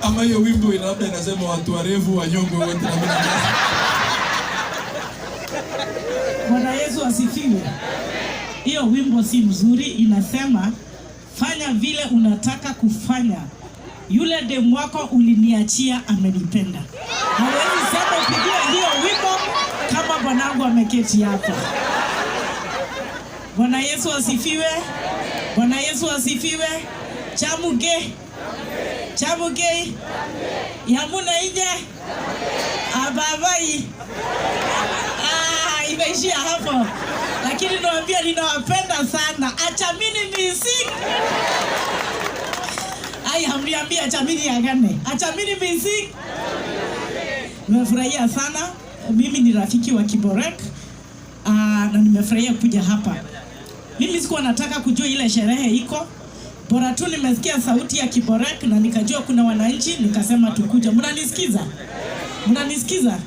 Ama hiyo wimbo labda inasema watu warefu wanyongwe wote na mimi. Bwana Yesu asifiwe. Hiyo wimbo si mzuri, inasema fanya vile unataka kufanya. Yule demu wako uliniachia amenipenda. Hawezi sema upigiwe hiyo wimbo kama bwanangu ameketi hapa. Bwana Yesu asifiwe. Bwana Yesu asifiwe. Chamuge. Chamuge. Yamuna ije. Ababai. Ah, imeishia hapo. Lakini niwaambia ninawapenda sana. Achamini mising. Ai, hamniambia achamini agane. Achamini mising. Nimefurahia sana. Mimi ni rafiki wa Kiborek. Ah, na nimefurahia kuja hapa. Mimi sikuwa nataka kujua ile sherehe iko. Bora tu nimesikia sauti ya Kiborek na nikajua kuna wananchi, nikasema tukuja. Mnanisikiza? Mnanisikiza?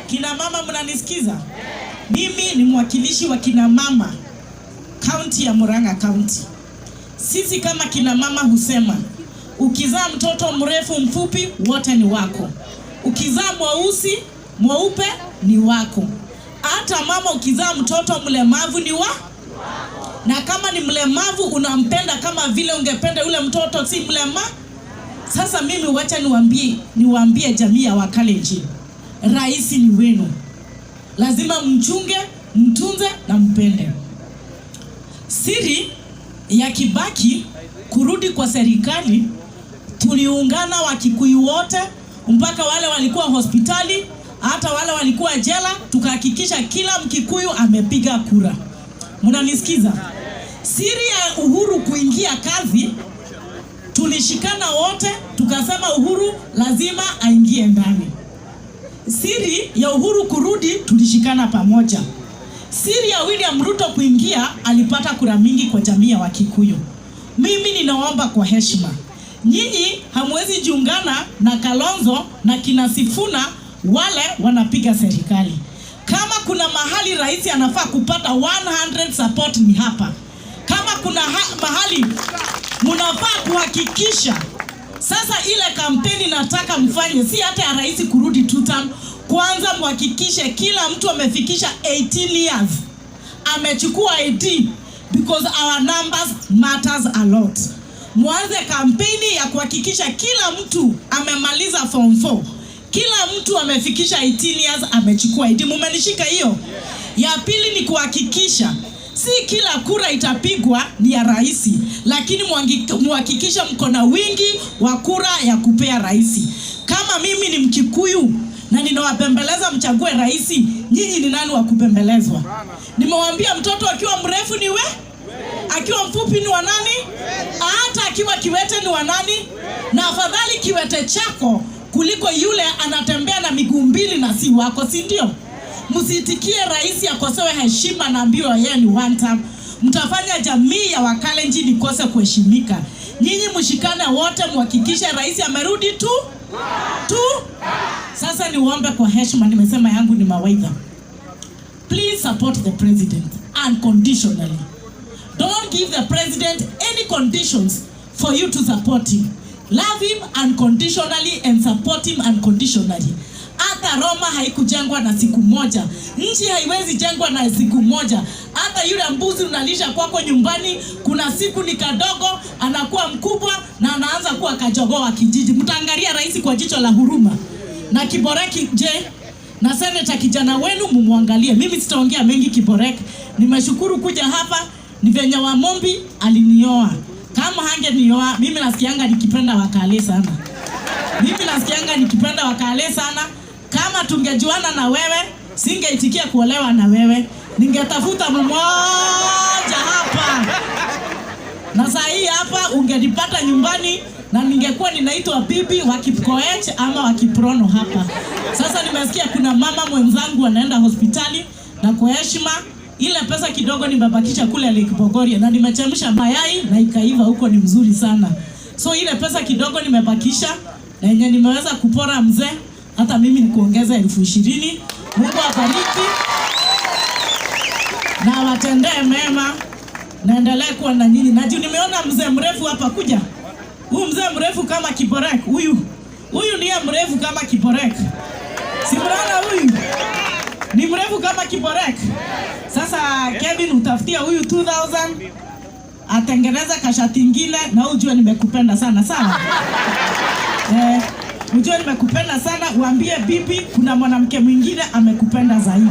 Kina mama mnanisikiza? Mimi ni mwakilishi wa kina mama kaunti ya Murang'a County. Sisi kama kina mama husema ukizaa mtoto mrefu mfupi wote ni wako. Ukizaa mweusi mweupe ni wako. Hata mama ukizaa mtoto mlemavu ni wa na kama ni mlemavu unampenda kama vile ungependa yule mtoto si mlema. Sasa mimi wacha niwaambie jamii ya Wakalenjin, rais ni wenu, lazima mchunge, mtunze na mpende. Siri ya Kibaki kurudi kwa serikali, tuliungana Wakikuyu wote mpaka wale walikuwa hospitali, hata wale walikuwa jela, tukahakikisha kila Mkikuyu amepiga kura. Mnanisikiza? Siri ya Uhuru kuingia kazi, tulishikana wote tukasema Uhuru lazima aingie ndani. Siri ya Uhuru kurudi, tulishikana pamoja. Siri ya William Ruto kuingia, alipata kura mingi kwa jamii ya Wakikuyu. Mimi ninaomba kwa heshima, nyinyi hamwezi jiungana na Kalonzo na kina Sifuna, wale wanapiga serikali. Kama kuna mahali rais anafaa kupata 100 support ni hapa. Kama kuna mahali mnafaa kuhakikisha sasa ile kampeni nataka mfanye si hata ya rais kurudi two term. Kwanza mhakikishe kila mtu amefikisha 18 years, amechukua ID because our numbers matters a lot. Mwanze kampeni ya kuhakikisha kila mtu amemaliza form 4, kila mtu amefikisha 18 years, amechukua ID. Mumenishika hiyo? Ya pili ni kuhakikisha si kila kura itapigwa ni ya rais, lakini muhakikishe mko na wingi wa kura ya kupea rais. Kama mimi ni Mkikuyu na ninawapembeleza mchague rais, nyinyi ni nani wa kupembelezwa? Nimewaambia mtoto akiwa mrefu ni we, akiwa mfupi ni wa nani, hata akiwa kiwete ni wa nani? Na afadhali kiwete chako kuliko yule anatembea na miguu mbili na si wako, si ndio? Msitikie rais akosewe heshima na ambiwe yeye ni one term. Mtafanya jamii ya Wakalenjin ikose kuheshimika. Nyinyi mshikane wote muhakikishe rais amerudi tu tu. Sasa niuombe kwa heshima, nimesema yangu ni mawaidha. Please support the president unconditionally. Don't give the president any conditions for you to support him. Love him unconditionally and support him unconditionally. Hata Roma haikujengwa na siku moja. Nchi haiwezi jengwa na siku moja. Hata yule mbuzi unalisha kwako nyumbani, kuna siku ni kadogo, anakuwa mkubwa na anaanza kuwa kajogoo wa kijiji. Mtaangalia rais kwa jicho la huruma. Na Kiboreki je? Na seneta kijana wenu mumwangalie. Mimi sitaongea mengi Kiborek. Nimeshukuru kuja hapa, ni venye Wamombi alinioa. Kama hangenioa, mimi nasikianga nikipenda Wakale sana. Mimi nasikianga nikipenda Wakale sana. Kama tungejuana na wewe, singeitikia kuolewa na wewe. Ningetafuta mmoja hapa. Na saa hii hapa ungenipata nyumbani na ningekuwa ninaitwa bibi wa Kipkoech ama wa Kiprono hapa. Sasa nimesikia kuna mama mwenzangu anaenda hospitali, na kwa heshima ile pesa kidogo nimebakisha kule Lake Bogoria na nimechemsha mayai na ikaiva huko, ni mzuri sana. So ile pesa kidogo nimebakisha, Na yenye nimeweza kupora mzee, hata mimi nikuongeza 20,000. Mungu abariki na awatendee mema, naendelee kuwa na nyinyi. Na juu nimeona mzee mrefu hapa kuja. Huyu mzee mrefu kama Kiborek, huyu. Huyu ndiye mrefu kama Kiborek. Si mnaona huyu? Ni mrefu kama Kiborek. Sasa Kevin, utafutia huyu 2000 atengeneza kashati ingine na ujue nimekupenda sana sawa? Eh, ujue nimekupenda sana, uambie bibi kuna mwanamke mwingine amekupenda zaidi.